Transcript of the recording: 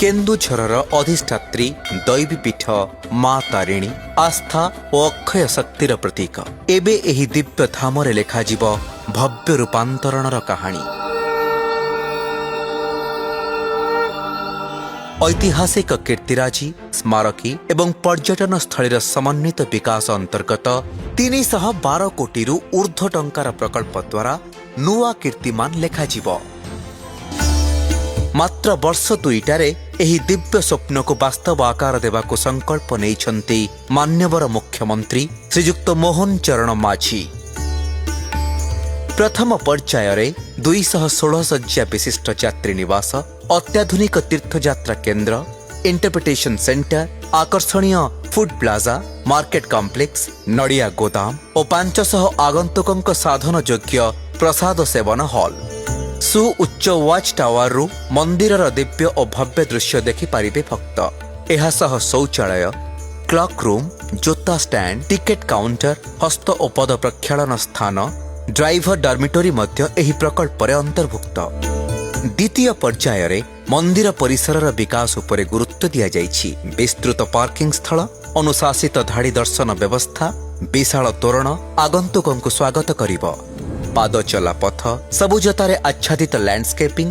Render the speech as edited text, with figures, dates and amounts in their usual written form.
କେନ୍ଦୁଝରର ଅଧିଷ୍ଠାତ୍ରୀ ଦୈବୀପୀଠ ମା ତାରିଣୀ ଆସ୍ଥା ଓ ଅକ୍ଷୟ ଶକ୍ତିର ପ୍ରତୀକ। ଏବେ ଏହି ଦିବ୍ୟ ଧାମରେ ଲେଖାଯିବ ଭବ୍ୟ ରୂପାନ୍ତରଣର କାହାଣୀ। ଐତିହାସିକ କୀର୍ତ୍ତିରାଜି, ସ୍ମାରକୀ ଏବଂ ପର୍ଯ୍ୟଟନ ସ୍ଥଳୀର ସମନ୍ୱିତ ବିକାଶ ଅନ୍ତର୍ଗତ 312 କୋଟିରୁ ଉର୍ଦ୍ଧ୍ୱ ଟଙ୍କାର ପ୍ରକଳ୍ପ ଦ୍ୱାରା ନୂଆ କୀର୍ତ୍ତିମାନ ଲେଖାଯିବ। ମାତ୍ର ବର୍ଷ 2ଟାରେ ଏହି ଦିବ୍ୟ ସ୍ୱପ୍ନକୁ ବାସ୍ତବ ଆକାର ଦେବାକୁ ସଂକଳ୍ପ ନେଇଛନ୍ତି ମାନ୍ୟବର ମୁଖ୍ୟମନ୍ତ୍ରୀ ଶ୍ରୀଯୁକ୍ତ ମୋହନ ଚରଣ ମାଝୀ। ପ୍ରଥମ ପର୍ଯ୍ୟାୟରେ 216 ଶଯ୍ୟା ବିଶିଷ୍ଟ ଯାତ୍ରୀ ନିବାସ, ଅତ୍ୟାଧୁନିକ ତୀର୍ଥଯାତ୍ରା କେନ୍ଦ୍ର, ଇଣ୍ଟରପ୍ରିଟେସନ ସେଣ୍ଟର, ଆକର୍ଷଣୀୟ ଫୁଡ୍ ପ୍ଲାଜା, ମାର୍କେଟ କମ୍ପ୍ଲେକ୍ସ, ନଡ଼ିଆ ଗୋଦାମ ଓ 500 ଆଗନ୍ତୁକଙ୍କ ସାଧନ ଯୋଗ୍ୟ ପ୍ରସାଦ ସେବନ ହଲ୍। ସୁଉଚ୍ଚ ୱାଚ୍ ଟାୱାରରୁ ମନ୍ଦିରର ଦିବ୍ୟ ଓ ଭବ୍ୟ ଦୃଶ୍ୟ ଦେଖିପାରିବେ ଭକ୍ତ। ଏହା ସହ ଶୌଚାଳୟ, କ୍ଲକ୍ ରୁମ୍, ଜୋତା ଷ୍ଟାଣ୍ଡ, ଟିକେଟ୍ କାଉଣ୍ଟର, ହସ୍ତ ଓ ପଦ ପ୍ରକ୍ଷାଳନ ସ୍ଥାନ, ଡ୍ରାଇଭର ଡର୍ମିଟୋରୀ ମଧ୍ୟ ଏହି ପ୍ରକଳ୍ପରେ ଅନ୍ତର୍ଭୁକ୍ତ। ଦ୍ୱିତୀୟ ପର୍ଯ୍ୟାୟରେ ମନ୍ଦିର ପରିସରର ବିକାଶ ଉପରେ ଗୁରୁତ୍ୱ ଦିଆଯାଇଛି। ବିସ୍ତୃତ ପାର୍କିଂ ସ୍ଥଳ, ଅନୁଶାସିତ ଧାଡ଼ି ଦର୍ଶନ ବ୍ୟବସ୍ଥା, ବିଶାଳ ତୋରଣ ଆଗନ୍ତୁକଙ୍କୁ ସ୍ୱାଗତ କରିବ। ପାଦଚଲା ପଥ, ସବୁଜତାରେ ଆଚ୍ଛାଦିତ ଲ୍ୟାଣ୍ଡସ୍କେପିଂ।